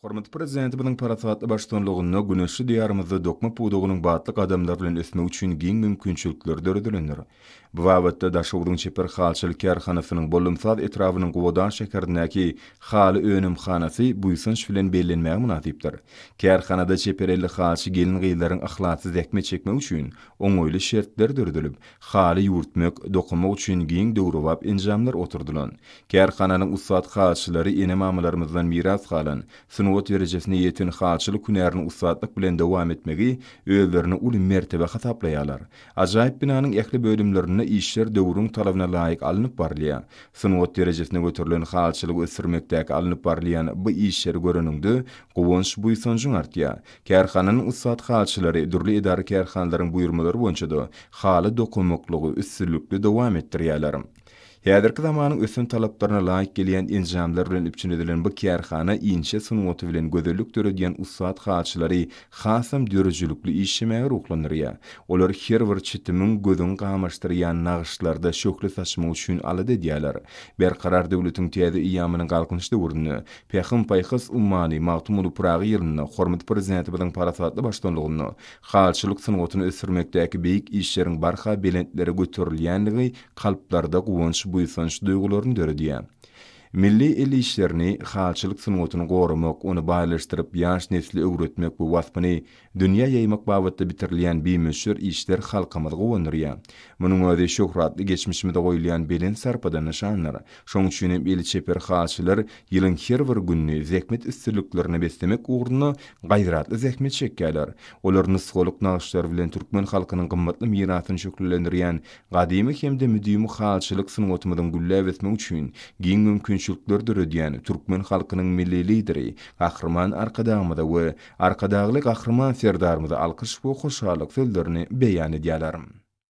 Hormatly Prezidentimiziň parasatly baştutanlygynda güneşli Diýarymyzda dokma pudagynyň batly gadamlar bilen ösmegi üçin giň mümkinçilikler döredilendir. Bu babatda Daşogzuň çeper halyçylyk kärhanasynyň Bollumsaz etrabynyň Gubadag şäherindäki haly önümhanasy buýsanç bilen bellenmäge mynasypdyr. Kärhanada çeper elli halyçy gelin-gyzlaryň yhlasly zähmet çekmegi üçin oňaýly şertler döredilip, haly ýüwürtmek, dokamak üçin giň döwrebap enjamlar oturdylan. Kärhananyň ussat halyçylary ene-mamalarymyzdan miras galan, sungat derejesine ýeten halyçylyk hünärini ussatlyk bilen dowam etmegi özlerine uly mertebe hasaplaýarlar. Ajaýyp binanyň ähli bölümlerinde işler döwrüň talabyna laýyk alnyp barylýar. Sungat derejesine göterilen halyçylygy ösdürmekdäki alnyp barylýan bu işleri göreniňde guwanç-buýsanjyň artýar. Kärhananyň ussat halyçylary dürli edara-kärhanalaryň buýurmalary boýunça-da haly dokamaklygy üstünlikli dowam etdirýärler. Häzirki zamanyň ösen talaplaryna laýyk gelýän enjamlar bilen üpjün edilen bu kärhana inçe sungaty bilen gözellik döredýän ussat halyçylary hasam döredijilikli işlemäge ruhlandyrýar. Olar her bir çitimiň gözüňi gamaşdyrýan nagyşlarda şöhle saçmak üçin alada edýärler. Berkarar döwletiň täze eýýamynyň Galkynyş döwründe Pähim-paýhas ummany Magtymguly Pyragy ýylynda hormatly Prezidentimiziň parasatly baştutanlygynda halyçylyk sungatyny ösdürmekdäki beýik işleriň barha belentlere göterilýändigi kalplarda guwanç-buýsanç duýgularyny döredýär. Milli el işlerini, halyçylyk sungatyny goramak, ony baýlaşdyryp, ýaş nesle öwretmek we waspyny dünýä ýaýmak babatda bitirilýän bimöçber işler halkymyzy guwandyrýar. Munuň özi şöhratly geçmişimize goýulýan belent sarpadan nyşandyr. Şonuň üçin hem eli çeper halyçylar ýylyň her bir gününi zähmet üstünliklerine beslemek ugrunda gaýratly zähmet çekýärler. Olar nusgalyk nagyşlar bilen türkmen halkynyň gymmatly mirasyny şöhlelendirýän gadymy hem-de müdimi halyçylyk sungatymyzyň gülläp ösmegi üçin giň mümkinçilikler döredýän türkmen halkynyň Milli Lideri Gahryman Arkadagymyza we Arkadagly Gahryman Serdarymyza alkyş we hoşallyk sözlerini beýan edýärler.